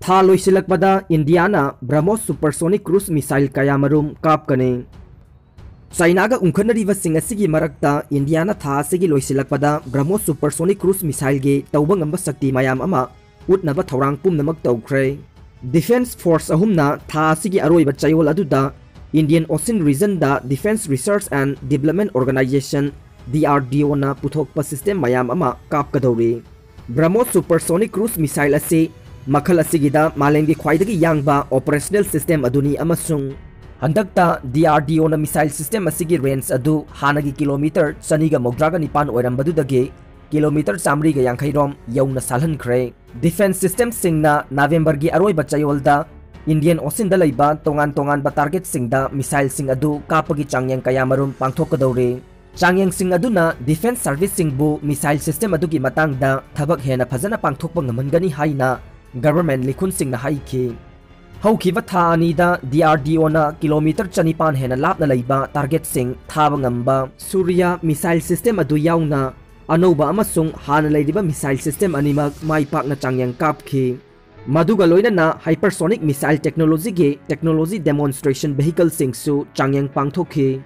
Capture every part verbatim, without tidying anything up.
ꯊꯥ ꯂꯣꯏꯁꯤꯜꯂꯛꯄꯗ ꯏꯟꯗꯤꯌꯥꯅ ꯕ꯭ꯔꯍꯃꯣꯁ supersonic cruise missile ꯀꯌꯥꯃꯔꯨꯝ ꯀꯥꯞꯀꯅꯤ꯫ ꯆꯥꯏꯅꯥꯒ ꯎꯪꯈꯠꯅꯔꯤꯕꯁꯤꯡ ꯑꯁꯤꯒꯤ ꯃꯔꯛꯇ ꯏꯟꯗꯤꯌꯥꯅ ꯊꯥ ꯑꯁꯤꯒꯤ ꯂꯣꯏꯁꯤꯜꯂꯛꯄꯗ ꯕ꯭ꯔꯍꯃꯣꯁ supersonic cruise missileꯒꯤ ꯇꯧꯕ ꯉꯝꯕ ꯁꯛꯇꯤ ꯃꯌꯥꯝ ꯑꯃ ꯎꯠꯅꯕ ꯊꯧꯔꯥꯡ ꯄꯨꯝꯅꯃꯛ ꯇꯧꯈ꯭ꯔꯦ꯫ Defence force ꯑꯍꯨꯝꯅ ꯊꯥ ꯑꯁꯤꯒꯤ ꯑꯔꯣꯏꯕ ꯆꯌꯣꯜ ꯑꯗꯨꯗ Indian Ocean regionꯗ Defence Research and Development Organisation, DRDOꯅ ꯄꯨꯊꯣꯛꯄ system ꯃꯌꯥꯝ ꯑꯃ ꯀꯥꯞꯀꯗꯧꯔꯤ꯫ ꯕ꯭ꯔꯍꯃꯣꯁ supersonic cruise missile ꯑꯁꯤ ꯃꯈꯜ ꯑꯁꯤꯒꯤꯗ ꯃꯥꯂꯦꯝꯒꯤ ꯈ꯭ꯋꯥꯏꯗꯒꯤ ꯌꯥꯡꯕ operational system ꯑꯗꯨꯅꯤ ꯑꯃꯁꯨꯡ ꯍꯟꯗꯛꯇ DRDOꯅ missile system ꯑꯁꯤꯒꯤ range ꯑꯗꯨ ꯍꯥꯟꯅꯒꯤ kilometre ꯆꯅꯤꯒ ꯃꯧꯗ꯭ꯔꯥꯒ ꯅꯤꯄꯥꯟ ꯑꯣꯏꯔꯝꯕꯗꯨꯗꯒꯤ kilometre ꯆꯥꯃꯔꯤꯒ ꯌꯥꯡꯈꯩ ꯔꯣꯝ ꯌꯧꯅ ꯁꯥꯜꯍꯟꯈ꯭ꯔꯦ꯫ Defence systemꯁꯤꯡꯅ Novemberꯒꯤ ꯑꯔꯣꯏꯕ ꯆꯌꯣꯜꯗ Indian Oceanꯗ ꯂꯩꯕ ꯇꯣꯉꯥꯟ ꯇꯣꯉꯥꯟꯕ targetꯁꯤꯡꯗ missileꯁꯤꯡ ꯑꯗꯨ ꯀꯥꯞꯄꯒꯤ ꯆꯥꯡꯌꯦꯡ ꯀꯌꯥꯃꯔꯨꯝ ꯄꯥꯡꯊꯣꯛꯀꯗꯧꯔꯤ꯫ ꯆꯥꯡꯌꯦꯡꯁꯤꯡ ꯑꯗꯨꯅ defence serviceꯁꯤꯡꯕꯨ missile system ꯑꯗꯨꯒꯤ ꯃꯇꯥꯡꯗ ꯊꯕꯛ ꯍꯦꯟꯅ ꯐꯖꯅ ꯄꯥꯡꯊꯣꯛꯄ ꯉꯝꯍꯟꯒꯅꯤ ꯍꯥꯏꯅ government ꯂꯤꯈꯨꯟꯁꯤꯡꯅ ꯍꯥꯏꯈꯤ꯫ ꯍꯧꯈꯤꯕ ꯊꯥ ꯑꯅꯤꯗ DRDOꯅ kilometre ꯆꯅꯤꯄꯥꯟ ꯍꯦꯟꯅ ꯂꯥꯞꯅ ꯂꯩꯕ targetꯁꯤꯡ ꯊꯥꯕ ꯉꯝꯕ Surya missile system ꯑꯗꯨ ꯌꯥꯎꯅ ꯑꯅꯧꯕ ꯑꯃꯁꯨꯡ ꯍꯥꯟꯅ ꯂꯩꯔꯤꯕ missile system ꯑꯅꯤꯃꯛ ꯃꯥꯏ ꯄꯥꯛꯅ ꯆꯥꯡꯌꯦꯡ ꯀꯥꯞꯈꯤ꯫ ꯃꯗꯨꯒ ꯂꯣꯏꯅꯅ hypersonic missile technologyꯒꯤ technology demonstration vehicleꯁꯤꯡꯁꯨ ꯆꯥꯡꯌꯦꯡ ꯄꯥꯡꯊꯣꯛꯈꯤ꯫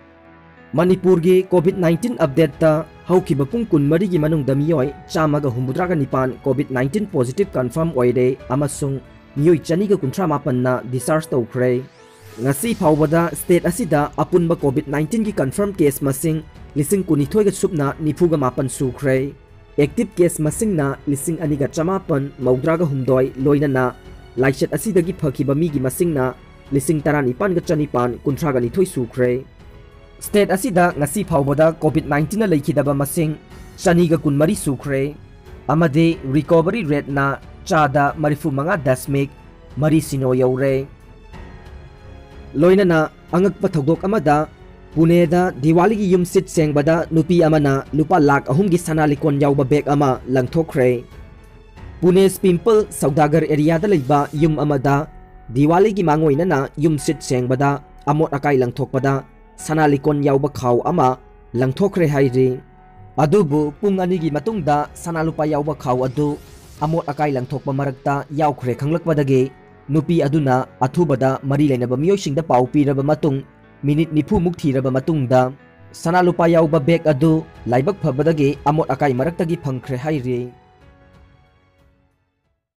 ꯃꯅꯤꯄꯨꯔꯒꯤ COVID nineteen updateꯇ ꯍꯧꯈꯤꯕ ꯄꯨꯡ ꯀꯨꯟꯃꯔꯤꯒꯤ ꯃꯅꯨꯡꯗ ꯃꯤꯑꯣꯏ ꯆꯥꯝꯃꯒ ꯍꯨꯝꯐꯨꯇꯔꯥꯒ ꯅꯤꯄꯥꯟ COVID nineteen positive confirm ꯑꯣꯏꯔꯦ ꯑꯃꯁꯨꯡ ꯃꯤꯑꯣꯏ ꯆꯅꯤꯒ ꯀꯨꯟꯊ꯭ꯔꯥ ꯃꯥꯄꯟꯅ discharge ꯇꯧꯈ꯭ꯔꯦ꯫ ꯉꯁꯤ ꯐꯥꯎꯕꯗ state ꯑꯁꯤꯗ ꯑꯄꯨꯟꯕ COVID nineteenꯒꯤ confirm case ꯃꯁꯤꯡ ꯂꯤꯁꯤꯡ ꯀꯨꯟꯅꯤꯊꯣꯏꯒ ꯁꯨꯞꯅ ꯅꯤꯐꯨꯒ ꯃꯥꯄꯟ ꯁꯨꯈ꯭ꯔꯦ꯫ Active case ꯃꯁꯤꯡꯅ ꯂꯤꯁꯤꯡ ꯑꯅꯤꯒ ꯆꯃꯥꯄꯟ ꯃꯧꯗ꯭ꯔꯥꯒ ꯍꯨꯝꯗꯣꯏ, ꯂꯣꯏꯅꯅ ꯂꯥꯏꯆꯠ ꯑꯁꯤꯗꯒꯤ ꯐꯈꯤꯕ ꯃꯤꯒꯤ ꯃꯁꯤꯡꯅ ꯂꯤꯁꯤꯡ ꯇꯔꯥꯅꯤꯄꯥꯟꯒ ꯆꯅꯤꯄꯥꯟ ꯀꯨꯟꯊ꯭ꯔꯥꯒ ꯅꯤꯊꯣꯏ ꯁꯨꯈ꯭ꯔꯦ꯫ State ꯑꯁꯤꯗ ꯉꯁꯤ ꯐꯥꯎꯕꯗ COVID nineteenꯅ ꯂꯩꯈꯤꯗꯕ ꯃꯁꯤꯡ ꯆꯅꯤꯒ ꯀꯨꯟꯃꯔꯤ ꯁꯨꯈ꯭ꯔꯦ, ꯑꯃꯗꯤ recovery rateꯅ ꯆꯥꯗ ꯃꯔꯤꯐꯨ ꯃꯉꯥ ꯗꯁꯃꯤꯛ ꯃꯔꯤ ꯁꯤꯅꯣ ꯌꯧꯔꯦ꯫ ꯂꯣꯏꯅꯅ ꯑꯉꯛꯄ ꯊꯧꯗꯣꯛ ꯑꯃꯗ, ꯄꯨꯅꯦꯗ ꯗꯤꯋꯥꯂꯤꯒꯤ ꯌꯨꯝ ꯁꯤꯠ ꯁꯦꯡꯕꯗ ꯅꯨꯄꯤ ꯑꯃꯅ ꯂꯨꯄꯥ ꯂꯥꯈ ꯑꯍꯨꯝꯒꯤ ꯁꯅꯥ ꯂꯤꯀꯣꯟ ꯌꯥꯎꯕ bag ꯑꯃ ꯂꯪꯊꯣꯛꯈ꯭ꯔꯦ꯫ ꯄꯨꯅꯦ ꯄꯤꯝꯄꯜ ꯁꯧꯗꯥꯒꯔ areaꯗ ꯂꯩꯕ ꯌꯨꯝ ꯑꯃꯗ ꯗꯤꯋꯥꯂꯤꯒꯤ ꯃꯥꯡꯑꯣꯏꯅꯅ ꯌꯨꯝ ꯁꯤꯠ ꯁꯦꯡꯕꯗ ꯑꯃꯣꯠ ꯑꯀꯥꯏ ꯂꯪꯊꯣꯛꯄꯗ ꯁꯅꯥ ꯂꯤꯀꯣꯟ ꯌꯥꯎꯕ ꯈꯥꯎ ꯑꯃ ꯂꯪꯊꯣꯛꯈ꯭ꯔꯦ ꯍꯥꯏꯔꯤ꯫ ꯑꯗꯨꯕꯨ ꯄꯨꯡ ꯑꯅꯤꯒꯤ ꯃꯇꯨꯡꯗ ꯁꯅꯥ ꯂꯨꯄꯥ ꯌꯥꯎꯕ ꯈꯥꯎ ꯑꯗꯨ ꯑꯃꯣꯠ ꯑꯀꯥꯏ ꯂꯪꯊꯣꯛꯄ ꯃꯔꯛꯇ ꯌꯥꯎꯈ꯭ꯔꯦ ꯈꯪꯂꯛꯄꯗꯒꯤ ꯅꯨꯄꯤ ꯑꯗꯨꯅ ꯑꯊꯨꯕꯗ ꯃꯔꯤ ꯂꯩꯅꯕ ꯃꯤꯑꯣꯏꯁꯤꯡꯗ ꯄꯥꯎ ꯄꯤꯔꯕ ꯃꯇꯨꯡ ꯃꯤꯅꯤꯠ ꯅꯤꯐꯨꯃꯨꯛ ꯊꯤꯔꯕ ꯃꯇꯨꯡꯗ ꯁꯅꯥ ꯂꯨꯄꯥ ꯌꯥꯎꯕ ꯕꯦꯒ ꯑꯗꯨ ꯂꯥꯏꯕꯛ ꯐꯕꯗꯒꯤ ꯑꯃꯣꯠ ꯑꯀꯥꯏ ꯃꯔꯛꯇꯒꯤ ꯐꯪꯈ꯭ꯔꯦ ꯍꯥꯏꯔꯤ꯫